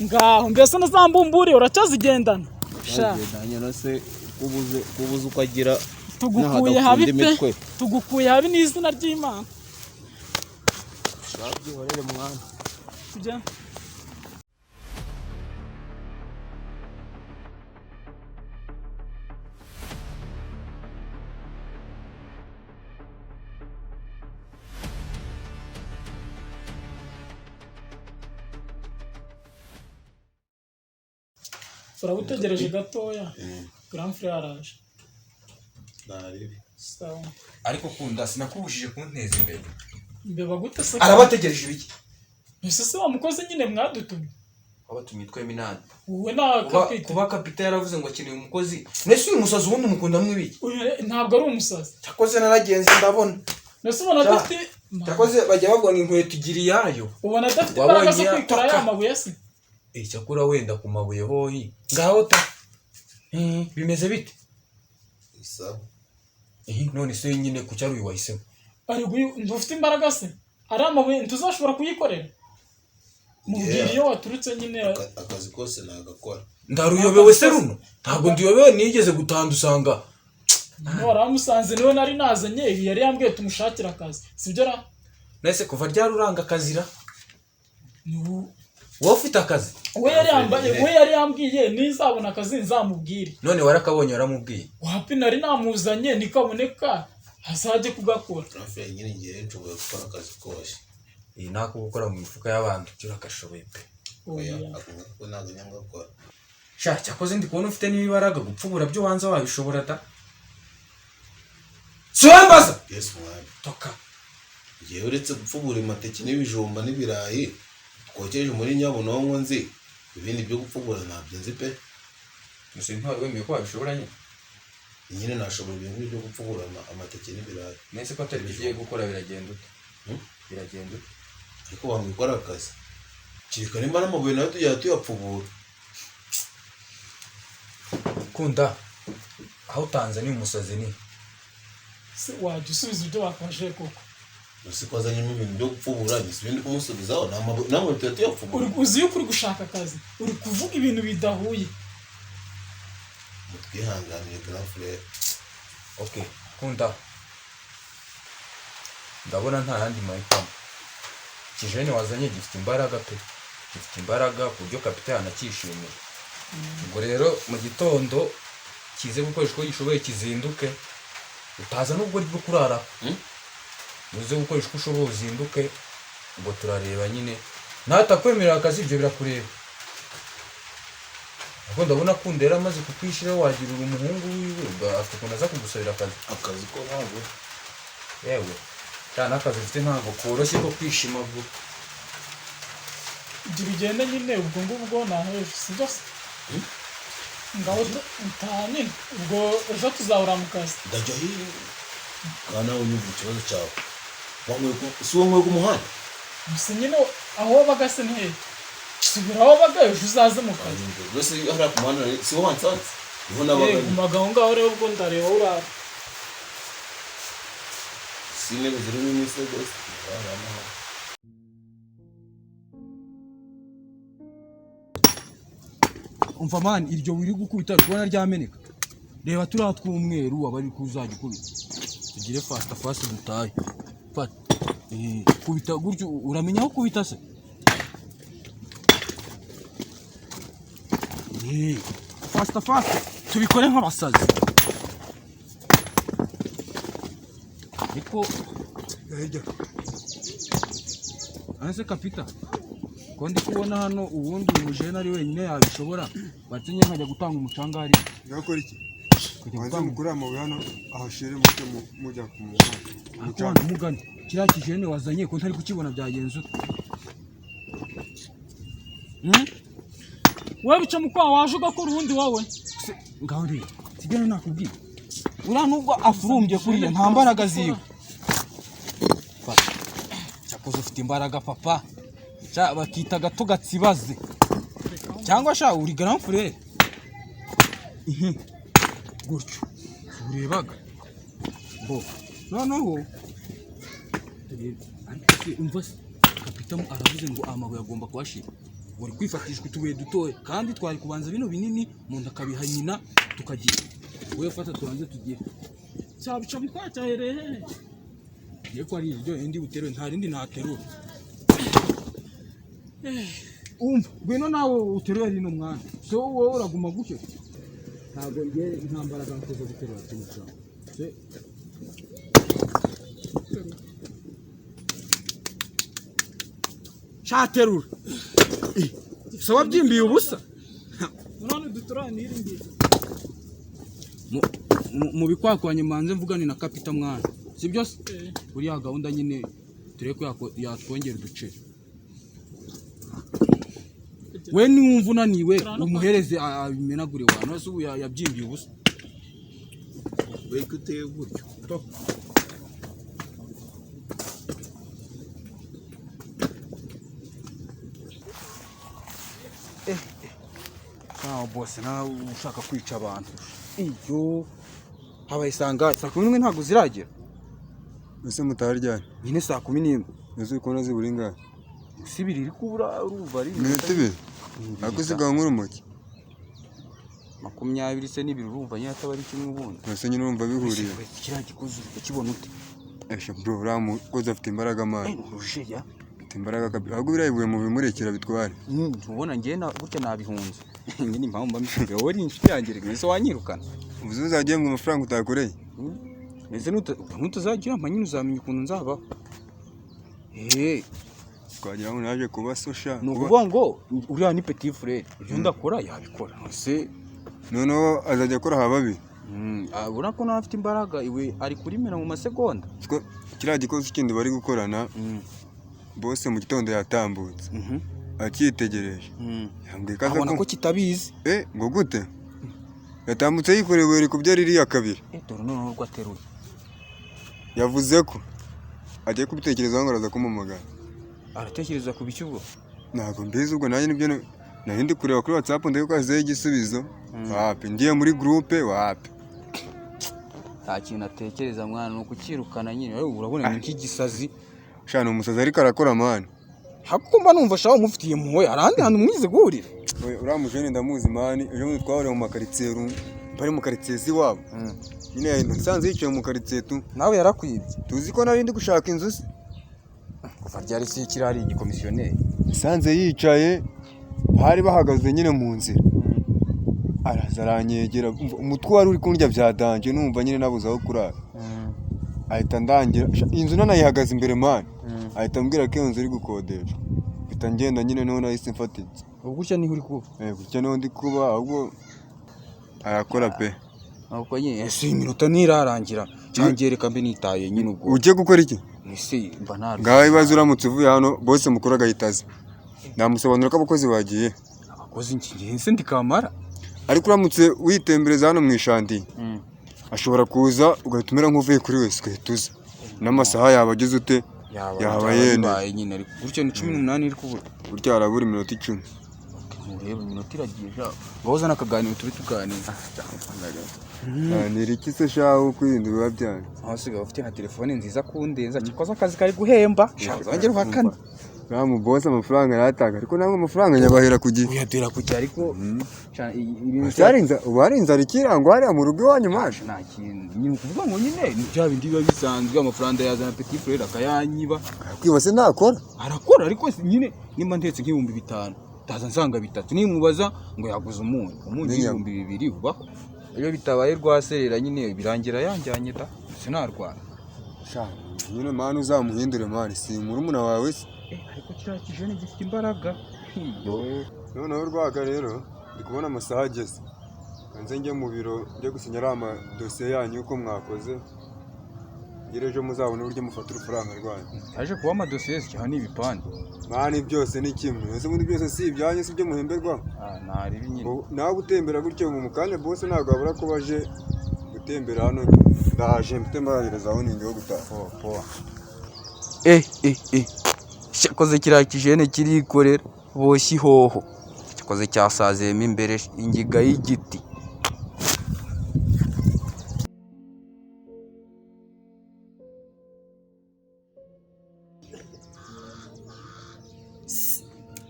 Ngaho mbese na za mbumburi uracyazigendana? Sha. Nagendanye na se kubuze kubuze uko agira. Tugukuye N'aha habi adakunda pe. imitwe. Tugukuye habi n'izina ry'Imana. Byihorere mwana. Tujya. Turagutegereje gatoya. Grand frère araje. Ntarebe. Sawa. Ariko kunda, sinakubujije kunteza imbere. Mbeba gute se? Arabategereje ibiki? Ese se wa mukozi nyine mwadutumye? Wabatumye tweminani? Wowe na Kuba, kapita. kuba kapita yaravuze ngo akeneye umukozi, nese uyu musazi ubundi umukunda mwibiki? Uyu ntabwo ari umusazi. Cyakoze naragenze ndabona. Mbese ubona Cya- adafite Cyakoze bajya bavuga ngo inkweto igira iyayo. Ubona adafite Wabonye imbaraga zo kwikora yataka. ya mabuye se? Eh, cyakora wenda ku mabuye hoyi ngaho ta. Bimeze bite? Sawa. None se nyine ku cyari uyu wahisemo? Ari ntufite imbaraga se? Ari amabuye ntuzashobora kuyikorera? Mubwira Yeah. iyo waturutse nyine. Akazi kose nagakora. Ndaruyobewe se runo? Ntabwo nduyobewe, nigeze gutanda usanga. Niwe waramusanze, niwe nari nazanye, ibi yari yambwiye tumushakire akazi, sibyo ra? Nese kuva ryaruranga akazira? Ni Wowe ufite akazi? We yari yambaye, we yari yambwiye nizabona akazi nzamubwire. None warakabonye, waramubwiye? Wapi, nari namuzanye, nikaboneka azajye kugakora. Rafael nyine, ngewe nshoboye gukora akazi kose. Iyi nako gukora mu mifuka y'abantu byo uragashoboye pe. Oya. Oya. Ako ngako ntabwo nyangakora. Sha, cyakoze ndi kubona ufite n'ibibaraga, gupfubura byo wanza wabishobora da. Si wambaza? Yesu mwami. Toka. Ngewe uretse gupfubura amateke n'ibijumba n'ibirayi twokeje muri Nyabunonko, nzi ibindi byo gupfubura ntabyo nzi pe. Gusa intwari wemeye ko wabishobora nyine. Nyine nashobora ibintu byo gupfubura amateke n'ibirayi. Nese ko atari byo ugiye gukora, biragenda ute? Hmm? Biragenda ute? Ariko wanga gukora akazi kereka nimba n'amabuye nayo tujya tuyapfubura. Kunda, aho Tanzania umusazi ni. Se wajya usubiza ibyo bakubajije koko? Gusa ko azanyemo ibintu byo gupfubura, njye ibindi kumusubizaho ni amabuye tujya tuyapfubura. Uzi yuko uri gushaka akazi, uri kuvuga ibintu bidahuye. Mutwihanganire grand frère. Okay, kunda. Ndabona nta yandi mahitamo. Kijene wazanye gifite imbaraga pe. Gifite imbaraga ku buryo kapita yanakishimira. Ubwo rero mu gitondo kize gukoresha uko gishoboye kizinduke. Utaza nubwo uri bwo kurara. Hmm? Uze gukoresha uko ushoboye uzinduke. Ubwo turareba nyine. Natakwemerera akazi ibyo birakureba. Ubwo ndabona kunda yari amaze kukwishiraho, wagira uri umuhungu wiwe, ubwo afite ukuntu aza kugusabira akazi. Akazi ko ntabwo. Yewe, cyane akazi ufite ntabwo koroshye ko kwishimagura. Gira ugende nyine, ubwo ngubwo nahejo, sibyo se? Ngaho utaha nyine, ubwo ejo tuzahura mu kazi. Ndajya hirya kandi nawe unyumva ikibazo cyawe. Si wanyweye ku muhanda? Gusa nyine aho wabaga se ni hehe? Subira aho wabaga, ejo uzaze mu kazi. Mbese hariya ku muhanda si wo wansanze? Niho nabaga. Yego, gumaga aho ngaho rero, ubwo ndareba aho urara. Si intebe zirimo imisego se? Umva man, iryo wiri gukubita uri kubona ryameneka. Reba turiya tw'umweru waba ari kuzajya ukubita, tugire faster faster dutahe. Fata. Kubita gutyo, uramenya aho ukubita se? Faster faster, tubikore nk'abasazi ariko. Hirya. Ese kapita, ko ndi kubona hano ubundi uyu mujene ari wenyine yabishobora, batinye nkajya gutanga umucanga hariya? Ngakora iki? Kujya Banze gutanga mukure amabuye hano ahashire, muke mujya ku muhanda. Ariko wanga mugani, kiriya kijene wazanye ko ntari kukibona, byagenze ute? Hmm? Wowe bica mu kwaha, waje ugakora ubundi wowe. Se, ngaho rero sigara nakubwiye, uriya nubwo afurumbye kuriya nta mbaraga ziwe. Fata. Cyakoze ufite imbaraga papa. Sha, bakita gato gatsibaze cyangwa sha uri grand frère. Ihi. Gutyo urebaga bo noneho turebe. Ariko se umva se, kapitamu aravuze ngo amabuye agomba kuhashira. Uri kwifatishwa utubuye dutoya kandi twari kubanza bino binini, umuntu akabiha nyina tukagira. Wowe fata tubanze tugire. Cyabica bikwa cyahereye hehe? Ngiye ko ari iryo indi buterure, nta rindi naterura. Umva, ngwino nawe uterure rino mwana. So wowe uraguma gutyo. Ntabwo ngiye, nta mbaraga mfite zo guterura kino cyawe. Se cyaterura. So wabyimbiye ubusa. None duturane n'iri ngiri. Mu bikwakwanye manze mvugane na kapita mwana. Si byo se? Eh. Uriya gahunda nyine turebe ko yatwongera uduceri. We niwumva unaniwe umuhereze abimenagure wa none se ubu yabyimbiye ubusa. We ko uteye gutyo? Ntawe bose nawe ushaka kwica abantu. Iyo habaye sanga 11:00 ntabwo ziragera. Ese mutaharyana? Nyine 11:00. Ese uri kubona zibura ingahe? Si ibiri iri kubura, urumva ari Iminota ibiri ariko usigaye nk'urumogi. 20 se n'ibiri, urumva nyine ataba ari kimwe ubundi. Ese nyine urumva bihuriye? Kiriya gikozi ukibona ute? Esha bro, uriya mukozi afite imbaraga mani. Urujeya. Afite imbaraga kabisa, ahubwo biriya bibuye mubimurekera bitware. Ntubona njye na gutya nabihunze nyine, impamvu mba mbikubwira, wowe uri inshuti yanjye reka, ese wanyirukana? Ubuze uzajya uhembwa amafaranga utakoreye. Ese nutazagira mpa nyine uzamenya ukuntu nzabaho. Twagira ngo naje kuba sosha. Ni ukuvuga ngo uriya ni petit frere, ibyo ndakora yabikora ese. Noneho azajya akora hababi. Ubona ko nawe afite imbaraga, iwe ari kurimena mu masegonda. Siko kiriya gikozi kindi bari gukorana, bose mu gitondo yatambutse akitegereje, yambwiye ko aza Abona ko kitabizi. Eh, ngo gute yatambutse yikoreye ibuye rikubye ririya kabiri. Dore noneho urwo ateruye. Yavuze ko agiye kubitekerezaho ngo araza kumpamagara. Aratekereza ku biki ubwo? Ntabwo mbizi, ubwo nanjye nibyo nari ndi kureba kuri WhatsApp ndebe ko hasizeho igisubizo. Wapi, ngiye muri groupe, wapi. Nta kintu atekereza mwana, ni ukukirukana nyine. Wowe urabona ni nk'igisazi. Shana umusazi ariko arakora mani. Hakuko mba numva shaho mufitiye impuhwe, arandi hantu mwize guhurira. Oya, uriya mujene ndamuzi mani, ejo bundi twahuriye mu makaritsiye, bari mu karitsiye z'iwabo nyine, nsanze yicaye mu karitsiye tu. Nawe yarakwibye. Tuzi ko nari ndi gushaka inzu se. Kuva ryari se kiri hari igikomisiyoneri? Nsanze yicaye, bari bahagaze nyine mu nzira, araza aranyegera, umva, umutwe wari uri kundya byadanje, numva nyine nabuze aho kurara, ahita ndangira inzu nanayihagaze imbere mani, ahita ambwira ko iyo nzu iri gukodeshwa, mpita ngenda nyine, niho nahise mfata inzu. Ubu gutya niho uri kuba? Eh, gutya niho ndi kuba, ahubwo arakora pe. Ahubwo nyine ese iminota ntirarangira cyangwa reka mbe nitaye nyine ubwo. Ugiye gukora iki? Ese mba nta Ngaho ibibazo, uramutse uvuye hano bose mukuru agahita aza, namusobanura ko abakozi bagiye. Abakozi ngiye se ndikamara. Ariko uramutse witembereza hano mu ishandiye, ashobora kuza ugahita umera nk'uvuye kuri wese, ugahita uza n'amasaha yaba ageze ute? Yaba yenda. Bibaye nyine, ariko gutya ni 18 iri kubura. Burya harabura iminota 10. Ntureba iminota iragiye sha, ngaho uzana akaganiro tube tuganira. Nira iki se shaho kwirinda biba byanyu? Aho usigaye ufite nka telefone nziza kundenza, gikoze akazi kari guhemba sha, uzongere uhakane. Uriya mubose amafaranga aratanga, ariko namwe amafaranga nyabahera ku gihe. Uyadera kujya ariko sha, ibintu Ubu hari inzara ikirangwa hariya mu rugo iwanyu maje? Nta kintu nyine, ukuvuga ngo nyine ni bya bindi biba bisanzwe, amafaranga yazana petit frere akayanyiba. Kwiba se ntakora? Arakora ariko nyine nimba ntetse nk'5000 ndaza nsanga 3, nimubaza ngo yaguze umunyu, umunyu N'inyama. 2000 ubaho. Iyo bitabaye rwaserera nyine birangira yanjyanye da, sinarwara. Sha nyine mani, uzamuhindure mani, si murumuna wawe se? Ariko kiriya kijene gifite imbaraga. Noneho rwaga rero ndi kubona amasaha ageze, nze njye mu biro njye gusinya ariya amadosiye yanyu uko mwakoze, ngira ejo muzabone uburyo mufata urufaranga rwanyu. Yaje kuba amadosiye cyane ni ibipande. Mani byose ni kimwe, ese ubundi byose si ibyanyu, si ibyo muhemberwaho? Ntaribi nyine. Nawe gutembera gutyo mu kanya bose ntabwo babura ko baje gutembera hano, ndaje mfite mbarangiriza aho ninjye wo gutaha. Cyakoze kiriya kijene kirikorera boshye ihoho, cyakoze cyasaziyemo imbere ingiga y'igiti.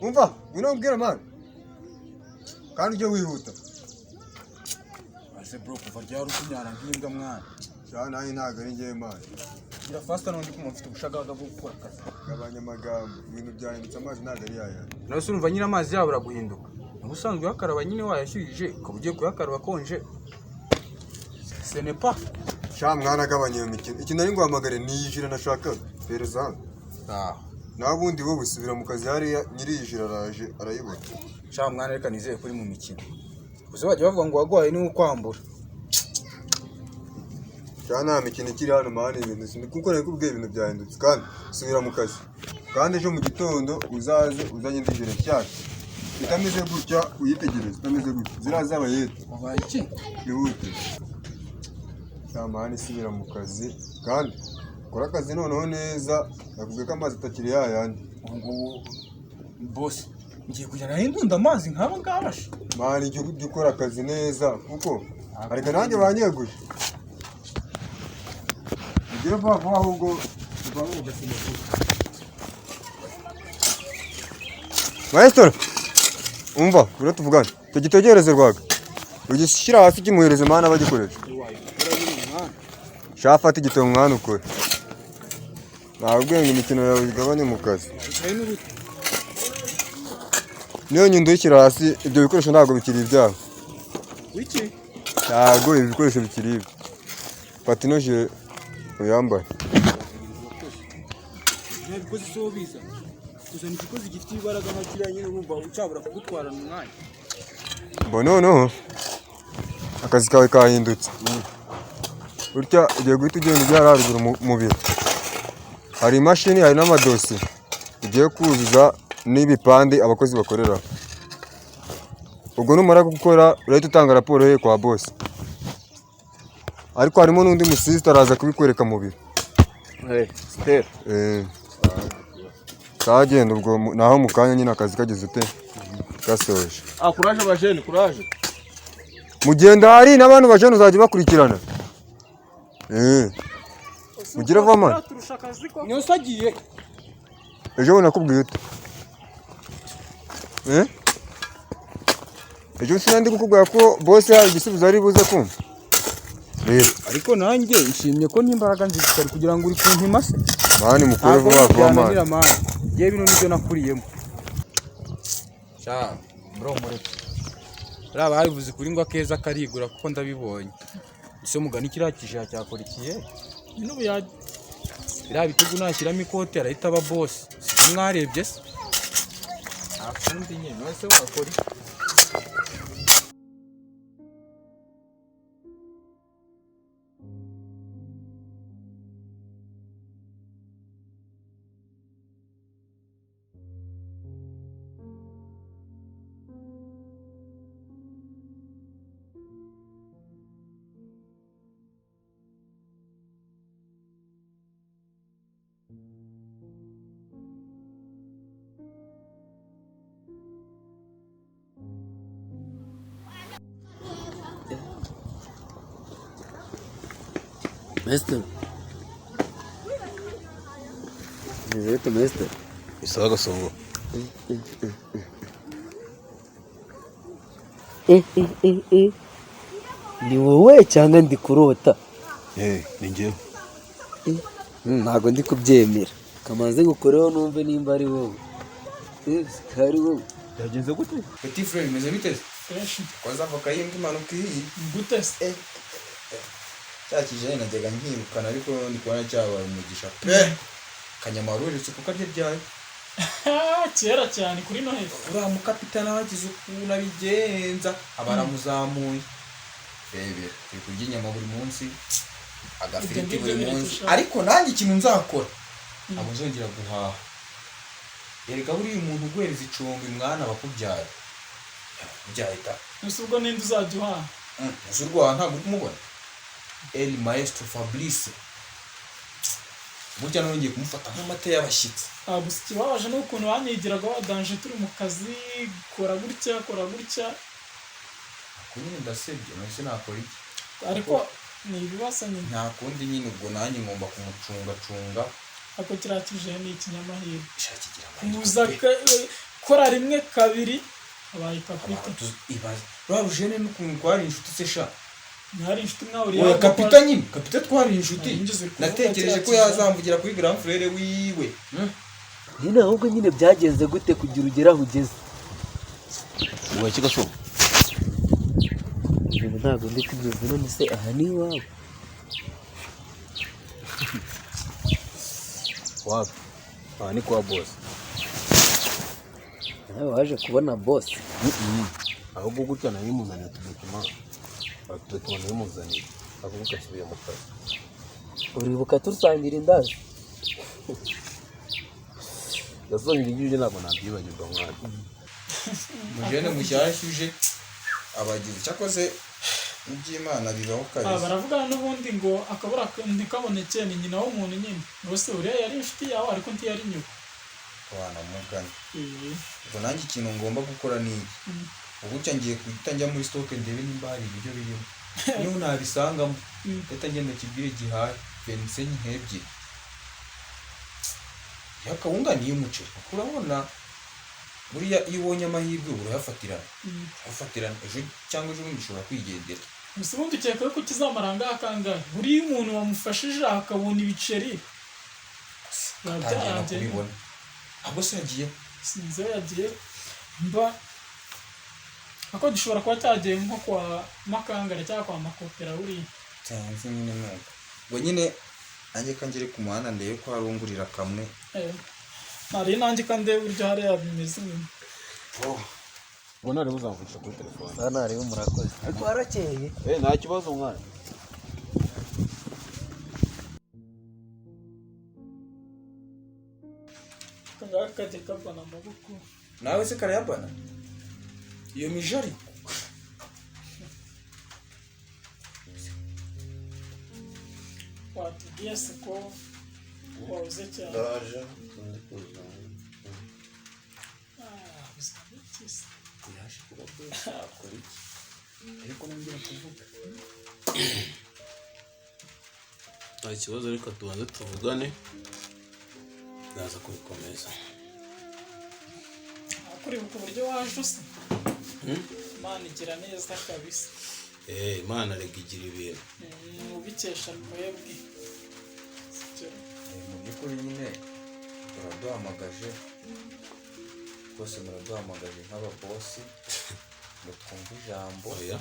Umva, ngwino umbwire man. Kandi ujye wihuta. Ase bro, kuva ryari ukunyara nk'imbwa mwana? Sha nanjye ntabwo ari njyewe man. Gira faster, none ndi kumva mfite ubushagaga bwo gukora akazi. Gabanya amagambo, ibintu byahindutse, amazi ntabwo ari yayandi. Nawe se urumva nyine amazi yabura guhinduka? Niba usanzwe uyakaraba nyine wayashyuhije, ukaba ugiye kuyakaraba akonje, ce n'est pas. Sha mwana, gabanya iyo mikino. Ikintu nari nguhamagare ni iyi jire nashakaga. Pereza hano. Ah. Naho ubundi wowe usubira mu kazi hariya, nyiri iyi jire araje arayibona. Sha mwana, reka nizere ko uri mu mikino. Gusa bajya bavuga ngo wagwaye niwe ukwambura. Sha nta mikino ikiri hano man, ibintu sindi kuko nari kubwiye, ibintu byahindutse kandi subira mu kazi. Kandi ejo mu gitondo uzaze uzanye indi jire nshyashya. Itameze gutya, uyitegereze, itameze gutya. Ziriya z'abayede. Wabaye iki? Ihute. Sha man, isubira mu kazi kandi ukore akazi noneho neza, nakubwiye ko amazi atakiri yayandi. Ubu ngubu boss, ngiye kujya nari ndunda amazi nk'aba ngaba she? Man, jya ukora akazi neza kuko areka nanjye banyeguje. Ugire vuba vuba ahubwo. Maestro, umva, uriya tuvugane. Tugitegereze rwaga. Ugishyira hasi ukimuhereze man abagikoresha. Sha fata igitabo mwana ukore. Ntabwo ngo imikino yawe igabanye mu kazi. Niyo nyundo uyishyira hasi, ibyo bikoresho ntabwo bikiri ibyabo. Wiki? Ntabwo ibi bikoresho bikiri ibi. Fata ino jire uyambare. Nta bikozi so biza. Kuzana igikozi gifite imbaraga nka kiriya nyine, urumva ucyabura kugutwarana umwanya. Mbo noneho akazi kawe kahindutse. Gutya ugiye guhita ugenda ujya haruguru mu biro. Hari imashini, hari n'amadosiye. Ugiye kuzuza n'ibipande abakozi bakoreraho. Ubwo numara gukora urahita utanga raporo ye kwa boss. Ariko harimo n'undi musisita araza kubikwereka mu biro. Stella. Sawa, genda ubwo naho mu kanya nyine akazi kageze ute gasoje. Ah, courage abajene, courage. Mugenda hari n'abantu bajene uzajya bakurikirana. Mugire vuba man. Turusha akazi ko. Niyo se agiye? Ejo bundi nakubwiye ute? Eh? Ejo sinandi kukubwira ko boss hari igisubizo ari buze kumva. Rero Ariko nanjye nshimye ko n'imbaraga nzifite kugira ngo uri kumpima se. Man, mukore Ntabwo vuba vuba man. byananira man. Yewe bino nibyo nakuriyemo. Sha bro, mureke. Buriya babivuze kuri ngo akeza karigura, kuko ndabibonye. Ese mugani kiriya kijaya cyakora ikiye? Nyine ubu ya Biriya bitugu nashyiramo ikote arahita aba boss. Sibyo mwarebye se? Nta kundi nyine, none se wakora iki? Maestro. Bimeze maestro? Isaha gasongo. Eh, eh, eh, eh. Ni wowe cyangwa ndi kurota? Ni njyewe. Ntabwo ndi kubyemera. Kamanze ngukoreho numve nimba ari wowe. Ari wowe. Byagenze gute? Petit frère, bimeze bite? Fresh. Kwanza avoka y'imbwa imanuka ihiye. Gute se? Cya kijene najyaga nkirukana, ariko ndi kubona cyabaye umugisha pe. Kanyamaru uherutse kukarya byayo. Kera cyane kuri Noheli. Uriya mukapitani wagize ukuntu abigenza aba aramuzamuye. Rebera, turi kurya inyama buri munsi, agafiriti Ibyo buri ngibyo munsi. biratusha. Ariko nanjye ikintu nzakora, ntabwo nzongera guhaha. Erega buriya umuntu uguhereza icumbi mwana aba akubyaye, yakubyaye ta. Ese ubwo ninde uzajya uhaha? Ese urwaha ntabwo uri kumubona? El Maestro Fabrice, burya nongeye kumufata nk'amata y'abashyitsi. Ah, gusa ikibabaje ni ukuntu banyigiraga wadanje turi mu kazi, kora gutya, kora gutya. Ako nyine ndasebye, none se nakora iki? Ariko ni ibibazo nyine. Nta kundi nyine, ubwo nanjye ngomba kumucungacunga. Ariko kiriya kije ni ikinyamahirwe. Shakigira amahirwe Kuza pe. Gukora rimwe kabiri abaye kapita. Ibaze rwa rujene n'ukuntu twari inshuti se sha. Ntihari inshuti mwahuriye Oya, aho kapita nyine, kapita twari inshuti. Nari kuvuga Natekereje ko kiriya yazamvugira kuri grand frère wiwe. Nyine ahubwo nyine byagenze gute kugira ugere aho ugeze? Ubaye kigashobo. Ibintu ntabwo ndi kubyumva. None se aha ni iwawe? Wapi, aha ni kwa boss. Nawe waje kubona boss? Ahubwo gutya nabimuzaniye utudokima, utudokima nabimuzaniye, ahubwo gasubiye mu kazi. Uribuka tusangira indazi? Gasonga, ibyo ntabwo nabyibagirwa mwana. Mujene mushyashya uje abagize cyakoze iby'Imana bibaho. Ah, Kabisa. baravugana n'ubundi ngo akabura ntikaboneke ni nyina w'umuntu nyine. Ubuse uriya yari inshuti yawe ariko ntiyari nyoko. Wanamugana. Eh, Ubwo nanjye ikintu ngomba gukora ni iki? Ubu gutya ngiye guhita njya muri stock ndebe nimba hari ibiryo birimo, niyo nabisangamo ndahita ngenda kibwire gihaye 25 nk'ebyiri y'akawunga n'iy'umuceri, kuko urabona buriya iyo ubonye amahirwe urayafatirana. Urayafatirana ejo cyangwa ejo bundi ushobora kwigendera. Gusa ubundi ukeka ko kizamara angahe kangahe? Buriya umuntu wamufashije akabona ibiceri biba Atangiye no byarangiye. kubibona, ahubwo se yagiye? Sinzi aho yagiye mba, ako gishobora kuba cyagiye nko kwa Makangara cyangwa kwa Makopera buriya. Sinzi nyine, nuko ubwo nyine nanjye ko ngere ku muhanda ndebe ko harungurira kamwe. Eh, nari nanjye ko ndebe uburyo hariya bimeze inyuma. Ubwo ntareba uzamvugisha kuri telefone. Aha ntareba, murakoze, ariko harakeye. Eh, nta kibazo mwana. Akangaka kajya kavana amaboko. Nawe se karayabana iyo mijari? Watubwiye se ko wabuze cyane? Ndaje, ndi kuza. Ah, uzaba iki se? Yaje kuba akora iki ariko nongera kuvuga? Nta kibazo, reka tubanze tuvugane, ndaza kubikomeza. Kuribuka uburyo waje usa. Imana igira neza kabisa. Eh, Imana rega igira ibintu. Ubikesha mwebwe. Sibyo? Mu by'ukuri nyine muraduhamagaje rwose, muraduhamagaje nk'ababosi ngo twumve ijambo. Oya,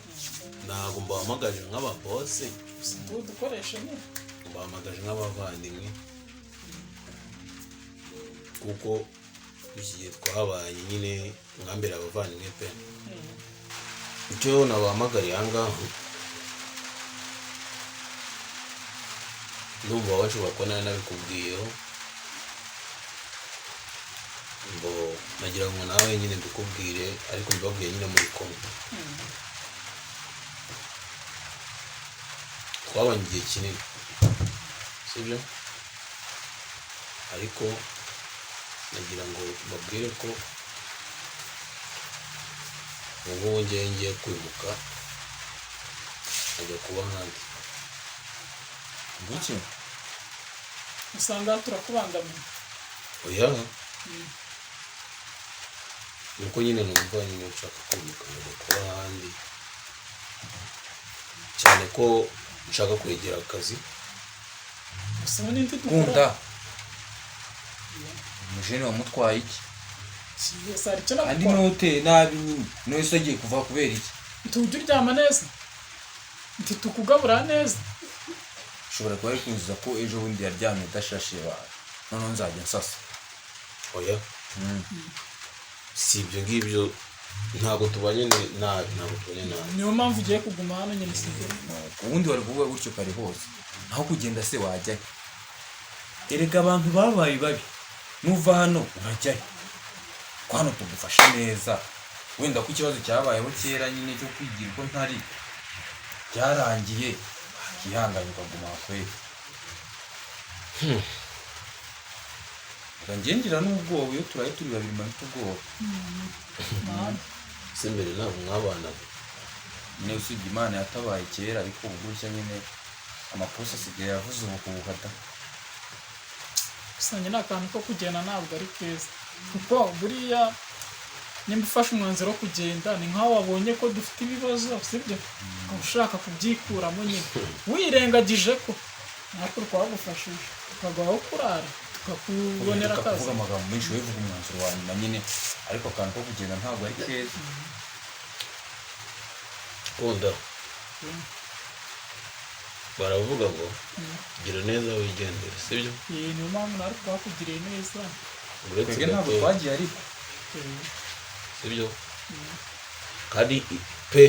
ntabwo mbahamagaje nk'ababosi. Gusa tudukoreshe nyine. Mbahamagaje nk'abavandimwe, kuko iki gihe twahabanye nyine mwambere abavandimwe pe. Icyo nabahamagariye aha ngaha, ndumva bashobora kuba nari nabikubwiyeho, ngo nagira ngo nawe nyine mbikubwire, ariko mbibabwiye nyine muri kumwe. Twabanye igihe kinini, sibyo? Ariko nagira ngo mbabwire ko ubu ngubu ngiye kwimuka nkajya kuba ahandi. Nguki? Usanga turakubangamiye. Oya, nuko nyine numva nyine nshaka kwimuka nkajya kuba ahandi, cyane ko nshaka kwegera akazi. Gusa ubu n'indi dukora. Kunda umujene wamutwaye iki? Yes, hari icyo Andi nagukora. note nabi nyine, none se agiye kuva kubera iki? Ntujya uryama neza, ntitukugabura neza. Ushobora kuba ari kuzuza ko ejo bundi yaryamye adashashe ba, noneho nzajya nsasa. Oya, si ibyo ngibyo, ntabwo tubanye nabi, ntabwo tubanye nabi. Niyo mpamvu ugiye kuguma hano nyine, sibyo? Ubundi wari kuvuga gutyo kare hose, naho kugenda se wajyayo? Erega abantu babaye babi, nuva hano urajyayo? Ko hano tugufashe neza, wenda ko ikibazo cyabayeho kera nyine cyo kwigira uko ntari byarangiye, wakihanganye ukaguma kweri. Reka njye ngira n'ubwoba, iyo turaye turi babiri mba mfite ubwoba. Se mbere ntabwo mwabanaga? Nyine usibye Imana yatabaye kera, ariko ubu gutya nyine amakosa asigaye avuze ubuhuha da. Gusa njye ni akantu ko kugenda ntabwo ari keza, kuko buriya Nimba ufashe umwanzuro wo kugenda, ni nk'aho wabonye ko dufite ibibazo, sibyo? Ukaba ushaka kubyikuramo nyine, wirengagije ko natwe twagufashije, tukaguha aho kurara, tukakubonera Reka akazi. Kuvuga amagambo menshi, wowe vuga umwanzuro wa nyuma nyine, ariko akantu ko kugenda ntabwo ari keza. Kunda, baravuga ngo gira neza wigendere, sibyo? Iyi niyo mpamvu natwe twakugiriye neza. Uretse Twebwe ntabwo gato. twagiye ariko. Sibyo? Kandi pe,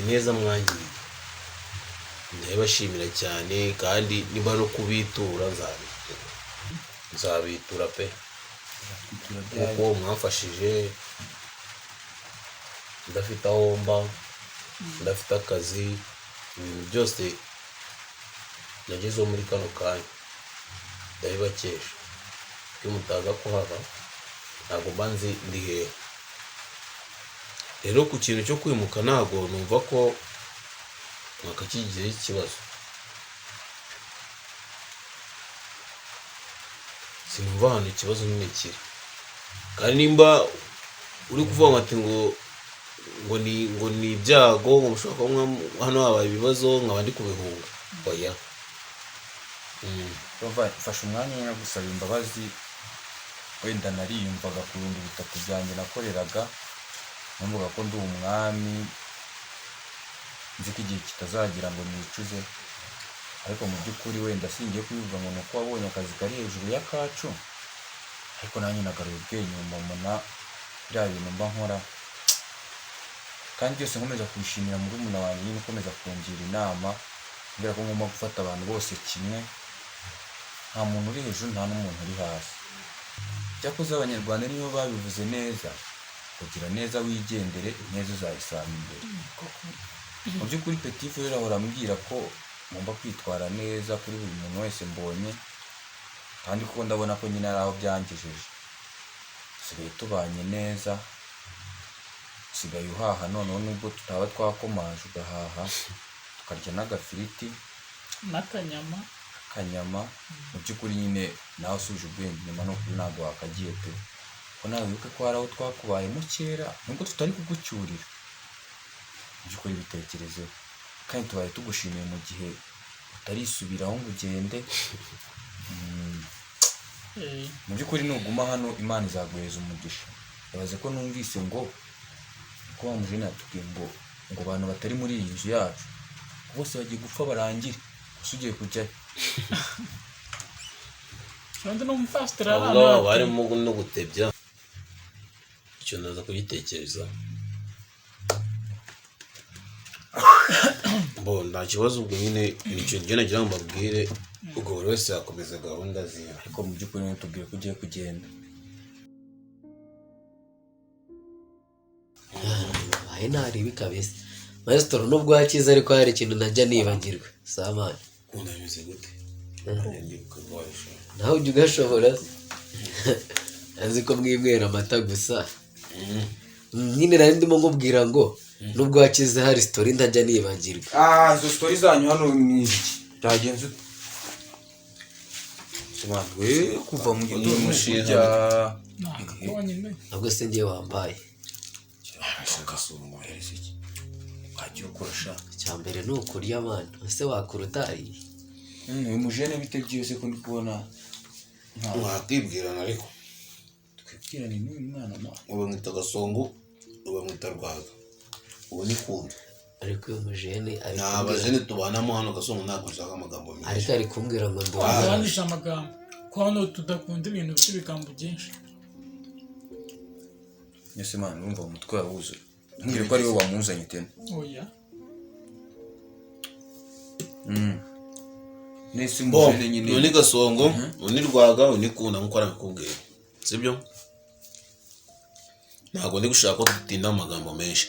ineza mwangiriye ndabibashimira cyane, kandi niba no kubitura nzabitura, nzabitura pe, kuko mwamfashije ndafite aho mba, ndafite akazi, ibintu byose nagezeho muri kano kanya ndabibakesha. Iyo mutaza kuhaba ntabwo mba nzi ndi hehe. Rero ku kintu cyo kwimuka, ntabwo numva ko mwakakigizeho ikibazo. Sinumva ahantu ikibazo nyine kiri. Kandi nimba uri kuvuga ngo ati ngo ni ibyago, ngo mushobora kuba hano habaye ibibazo nkaba ndi kubihunga, oya. Bava, mfashe umwanya wo gusaba imbabazi. Wenda nariyumvaga ku 3000 byanjye nakoreraga, numvaga ko ndi umwami, nzi ko igihe kitazagira ngo nicuze. Ariko mu by'ukuri wenda singiye kubivuga ngo ni uko wabonye akazi kari hejuru y'akacu, ariko nanjye nagaruye ubwenge mbona biriya bintu mba nkora, kandi byose nkomeza kubishimira murumuna wanjye nyine ukomeza kungira inama, kubera ko ngomba gufata abantu bose kimwe, nta muntu uri hejuru, nta n'umuntu uri hasi. Cyakoze Abanyarwanda nibo babivuze neza: kugira neza wigendere, ineza uzayisanga imbere. Mu by'ukuri petit frère ahora ambwira ko ngomba kwitwara neza kuri buri muntu wese mbonye, kandi kuko ndabona ko nyine ari aho byangejeje, dusigaye tubanye neza, usigaye uhaha noneho nubwo tutaba twakomaje, ugahaha tukarya n'agafiriti n'akanyama. Kanyama. Mu by'ukuri nyine nawe usubije ubwenge inyuma, ni ukuri ntabwo wakagiye pe, ko nawe wibuke ko hari aho twakubayemo kera nubwo tutari kugucyurira. Mu by'ukuri bitekerezeho, kandi tubaye tugushimiye mu gihe utarisubiraho ngo ugende. Mu by'ukuri nuguma hano Imana izaguheza umugisha. Ibaze ko numvise ngo ko wa mujene yatubwiye ngo abantu batari muri iyi nzu yacu bose bagiye gupfa barangire, gusa ugiye kujyayo. Undi ni umupasiteri. Abo Arana. ngabo barimo no gutebya, icyo ndaza kugitekereza. Bo nta kibazo. Ubwo nyine nicyo njye nagira ngo mbabwire, ubwo buri wese yakomeza gahunda ziwe. Ariko mu by'ukuri ntitubwire ko ugiye kugenda. Ahe, ntaribi kabisa maestro, nubwo wakize ariko hari ikintu ntajya nibagirwa samani. Ukunda bimeze gute? Ndibuka ko wabishobora. Nawe ujya ugashobora se? Azi ko mwinywera amata gusa. Nyine nari ndimo nkubwira ngo nubwo wakize hari story ntajya nibagirwa. Ah, izo story zanyu hano ni iki? Byagenze ute? Sobanura kuva mu gitondo Umushinga. kujya Konyine. Ntabwo se ngiye wambaye. Gasongo. Iki wagiye ukora sha? Icya mbere ni ukurya mani, ese wakura utariye? Uyu mujene bite byose ko ndi kubona Mwakibwirana ariko. Twibwirane n'uyu mwana ma. Ubu bamwita Gasongo, ubu bamwita Rwaga, ubu ni Kunda. Ariko uyu mujene ari Ni kumbwira abajene tubanamo hano. Gasongo, ntabwo nshaka amagambo menshi. Ariko ari kumbwira ngo ndi umwana. Twagabanyije amagambo, ko hano tudakunda ibintu by'ibigambo byinshi. Mbese mwana, urumva mu mutwe wawe wuzuye? Ntumbwire ko ari wowe wamuzanye tena. Oya. Nese Bo, umujene nyine. uyu ni Gasongo, uyu ni Rwaga, uyu ni Kunda, nk'uko arabikubwira, sibyo? Ntabwo ndi gushaka ko dutinda amagambo menshi.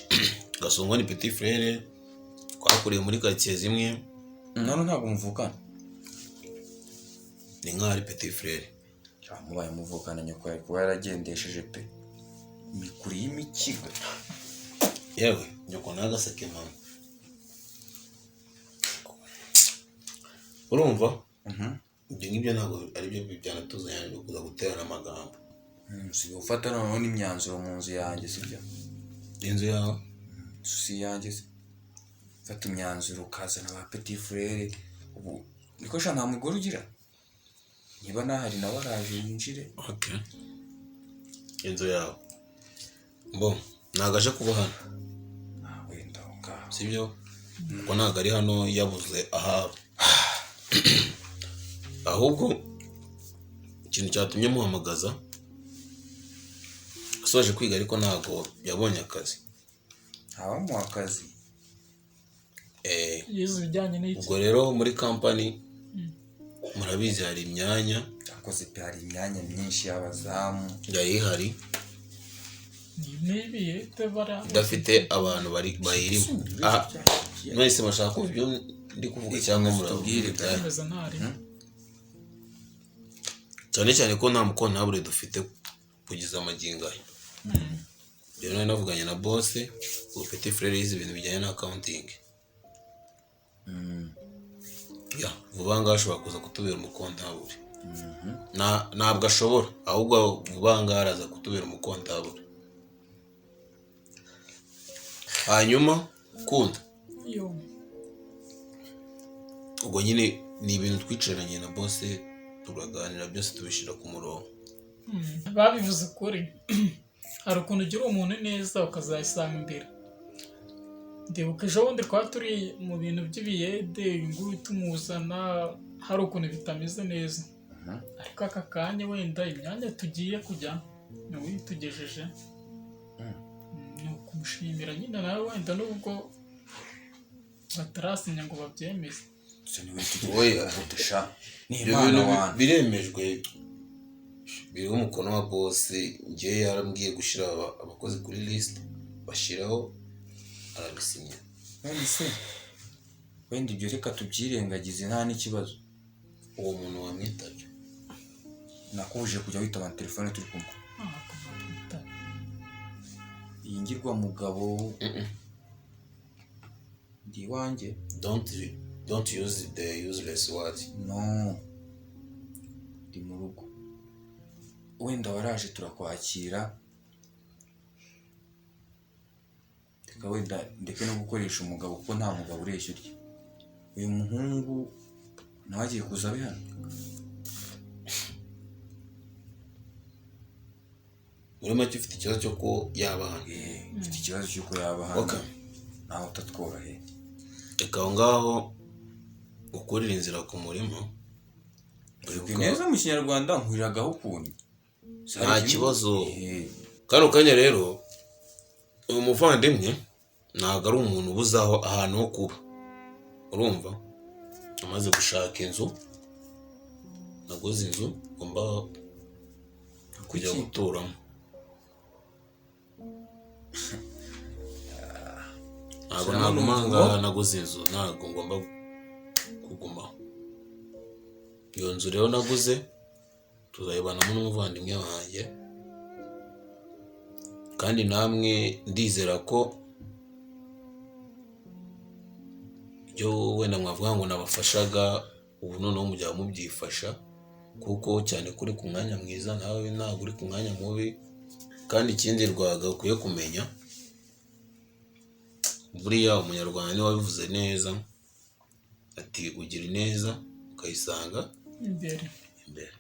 Gasongo ni petit frère, twakuriye muri karitsiye zimwe. None ntabwo muvukana? Ni nk'aho ari petit frère. Mubaye muvukana nyoko yari kuba yaragendesheje pe imikuri y'imikiga. Yewe, nyoko n'agaseke mama. Urumva, ibyo ngibyo ntabwo ari byo byanatuzanye byo kuza guterana amagambo. Usigaye ufata noneho n'imyanzuro mu nzu yanjye, sibyo? Inzu yawe? Si iyanjye se? Fata imyanzuro ukazana ba petit frère. Ubu niko sha, nta mugore ugira? Niba nahari nawe araje yinjire. Okay, inzu yawe bo ntabwo aje kuba hano. Ah, wenda aho ngaho. Sibyo, kuko ntabwo ari hano yabuze ahaba. Ahubwo ikintu cyatumye muhamagaza, asoje kwiga ariko ntabwo yabonye akazi. Ntawamuha akazi. Yize ibijyanye n'iki? Ubwo rero muri kampani murabizi hari imyanya. Akoze pe, hari imyanya myinshi y'abazamu. Yari ihari. Ni ibihe bara? Idafite abantu bari bayirimo. Aha mwese bashaka kumva ibyo ndi kuvuga cyangwa Tubwire. muravuga? Komeza ntari. Cyane cyane ko nta mukontabure dufite kugeza amagingo aya. Rero nari navuganye na boss, ubu petit frère yize ibintu bijyanye na accounting. Ya vuba ngaha ashobora kuza kutubera umukontabure. Ntabwo ashobora, ahubwo vuba ngaha araza kutubera umukontabure. Hanyuma kunda Yo. Ubwo nyine ni ibintu twicaranye na boss turaganira, byose tubishyira ku murongo. Babivuze ukuri, hari ukuntu ugira umuntu neza ukazayisanga imbere. Ndibuka ejo bundi twaba turi mu bintu by'ibiyede, uyu nguyu tumuzana hari ukuntu bitameze neza, ariko aka kanya wenda imyanya tugiye kujya ni uyitugejeje. Ni ukumushimira nyine nawe, wenda nubwo batarasinya ngo babyemeze. Gusa niwe Oya. tugejeje ni Ibyo Imana bintu wanjye. Biremejwe, biriho umukono wa boss. Njyewe yarambwiye gushyira abakozi kuri list, bashyiraho, arabisinya. None se wenda ibyo reka tubyirengagize, nta n'ikibazo. Uwo muntu wamwitabye? Nakubujije kujya witaba telefone turi kumwe. Ah, kuva twita- Iyi ngirwamugabo ndi iwanjye. Don't use the useless word. No, ndi mu rugo. Wenda waraje turakwakira, reka wenda ndeke no gukoresha umugabo kuko nta mugabo ureshya urya. Uyu muhungu nawe agiye kuza abe hano. Muri make ufite ikibazo cyo ko yaba hano? Eh, mfite ikibazo cy'uko yaba hano. Okay. Nawe utatworoheye. Reka aho ngaho ukurira inzira ku murima. Uvuge neza mu Kinyarwanda, nkuriragaho ukuntu. Nta kibazo. Kano kanya rero uyu muvandimwe ntabwo ari umuntu ubuze aho ahantu ho kuba. Urumva, amaze gushaka inzu, naguze inzu ngomba kujya Kuki? guturamo. Ntabwo Shyiramo naguma n'umuvugo. ngaha, naguze inzu, ntabwo ngomba kugumaho. Iyo nzu rero naguze tuzayibanamo n'umuvandimwe wanjye, kandi namwe ndizera ko ibyo wenda mwavuga ngo nabafashaga, ubu noneho mujya mubyifasha, kuko cyane ko uri ku mwanya mwiza, nawe ntabwo uri ku mwanya mubi. Kandi ikindi Rwaga ukwiye kumenya, buriya Umunyarwanda niwe wabivuze neza ati: "Ugira ineza ukayisanga imbere." Imbere.